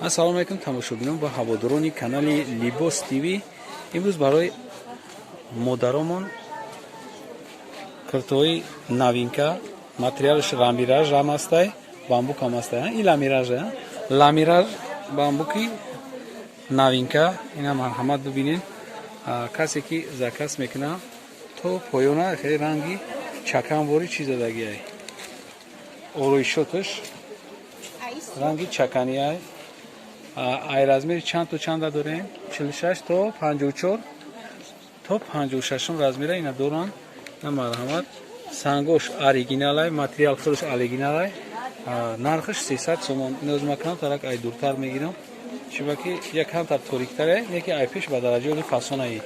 Ассалому алайкум, тамошобинон ва ҳаводорони канали Либос ТВ. Имрӯз барои модаромон киртои новинка, материалаш ламираж ҳам ҳастай, бамбук ҳам ҳастай. Ин ламираж, ламираж, бамбуки новинка. Ина марҳамат, бибинед. Касе ки заказ мекуна, то поёна хеле ранги чаканвори чӣ задагиай, ороишоташ ранги чаканиай. Ай размери чанд то чанда дорем? 46 то 54 то 56 размера ина доранд. На, марҳамат, сангош оригиналай, материал худаш оригиналай. Нархаш 300 сомон. Иноз макунам, тарак ай дуртар мегирам, чунки як камтар ториктаре, неки ай пеш ба дараҷаи оли фасонаи.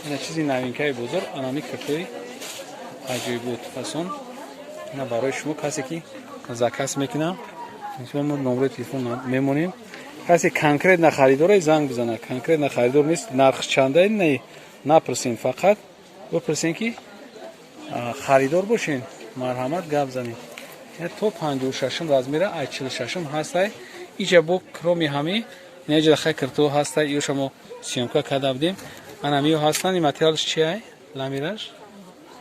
Ина чизи новинкаи бозор, анами киртои аҷоибот, фасон. Ина барои шумо, касе ки заказ мекунам, мо номрои телефон мемонем. Касе конкретно харидоре, занг бизанад. Конкретно харидор нест, нарх чанда не напурсем, фақат бипурсем, ки харидор бошен, марҳамат, гап занем. То 56-ум размера, ай 46-ум ҳастай. Иҷа бо кроми ҳами инаҷа хай кирто ҳастай, ё шамо съёмка карда будем. Анамиё ҳастанд. Ин материалш чи ай? Ламираж,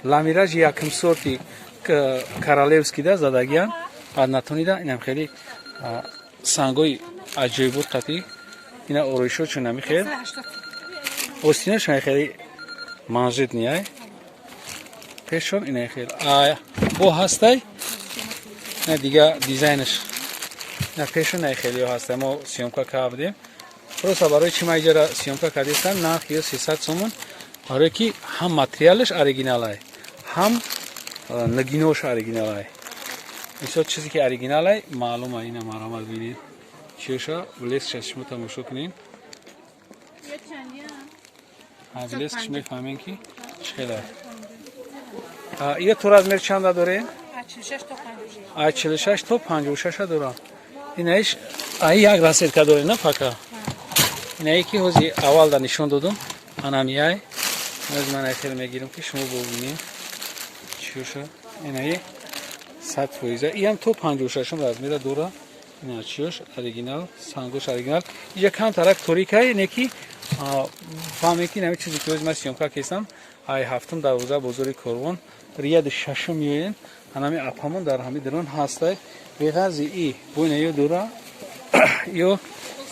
ламираж якм сорти королевский да задагиян, однотонный да. Инам хеле сангои аҷоибот қатӣ. Ина ороишотшон ами хел, остинашон хеле манжетный ай, пешон ина хел бо ҳастай. На, дига дизайнаш на, пешон на хелиё ҳастай. Мо съёмка карда будем. Просто барои чӣ ма иҷара съёмка кардистам? Нарх ё 300 сомон, барое ки ҳам материалаш оригиналай, ҳам нигинош оригиналай. Мисол, чизе ки оригиналай, маълума. Ина марҳамат, бинед, чиша, блескша шумо тамошо кунед. Блескш мефаҳмем, ки чӣ хела. Ия то размер чанда дорем? А 46 то 56 дорам. Инаиш аи як расцветка дорем, на пока. Инаи ки ҳози аввал да нишон додум, анамияй. Ҳози ман хеле мегирам, ки шумо бубинед чиша. Инаи 100%. Иам то 56 размера дора. Ина чиёш оригинал, сангош оригинал. Иҷа камтарак торикай, не ки фаҳмед, ки нами чизе ки ҳози ман съёмка кесам, ай ҳафтум дарвоза бозори Корвон, ряди шашум меоем. Анами апамон дар ҳами дарун ҳастай. Беғарзи и буина ё дора, ё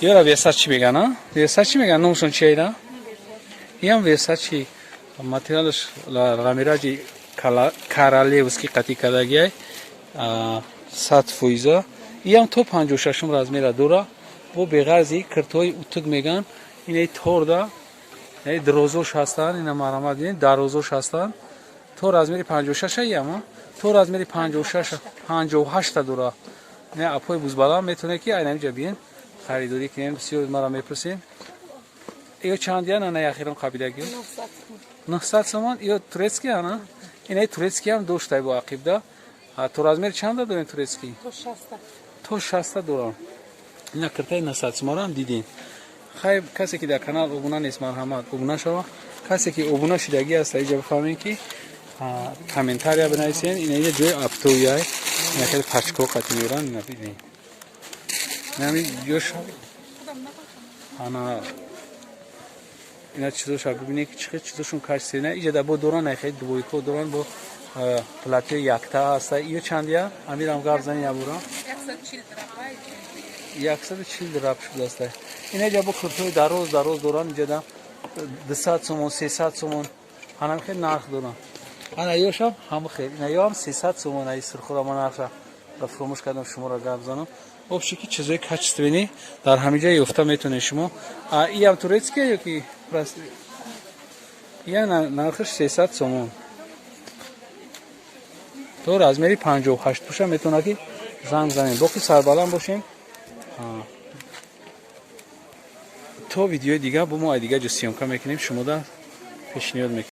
ёра Версачи меган, а Версачи меган, номшон чиайра? Иам Версачи, материалаш ламиражи королевский қатӣ кардагиай, 100%. Иам то 56-ум размера дора. Бо беғарзи киртҳои утук меган, инаи торда, инаи дарозош ҳастанд. Ина марҳамат, бинед, дарозош ҳастанд то размери 56 яма, то размери 56, 58 дора. Ина апои бузбаланд метавонед, ки айнамиҷа биен, харидорӣ кунем. Бисёр мара мепурсем, ё чандиян? Ана яхирон қабидаги 900 сомон. Ё турецкий, ана инаи турецкий ҳам доштай бо ақибда. То размери чанда дорем турецкий? То 60 дорам. Ина киртаи 900 сомонам дидем. Хай, касе ки дар канал обуна нест, марҳамат, обуна шава. Касе ки обуна шидагӣ аст, иҷа бифаҳмем, ки комментария бинависен. Ина иҷа ҷои оптовый ай, ина хеле пачко қати меоранд. Ина бинед, инами ҷош. Ана ина чизоша бибинед, ки чӣ хел чизошон качественный. Иҷа да бо доран, ай хеле двойко доран, бо платьё якта ҳаста. Ё чандия? Амирам гап зани ябура. 140 драп шудааст. Инаҷа бо куртои дароз дароз доранд. Иҷада 200 сомон, 300 сомон, ҳанам хел нарх доранд. Ана ёшам ҳама хел, ина ёам 300 сомон. Аи сурхура ма нарха ва фуромӯш кардам шуморо гап занам. Вообще ки чизои качественный дар ҳамин ҷа ёфта метавонед шумо. Иам турецкия ё ки ия нархаш 300 сомон. То размери 58 боша, метавонад, ки занг занем. Боқи сарбаланд бошем. То видеои дигар, бо мо ай дигар ҷо съёмка мекунем, шумода пешниҳод мекунем.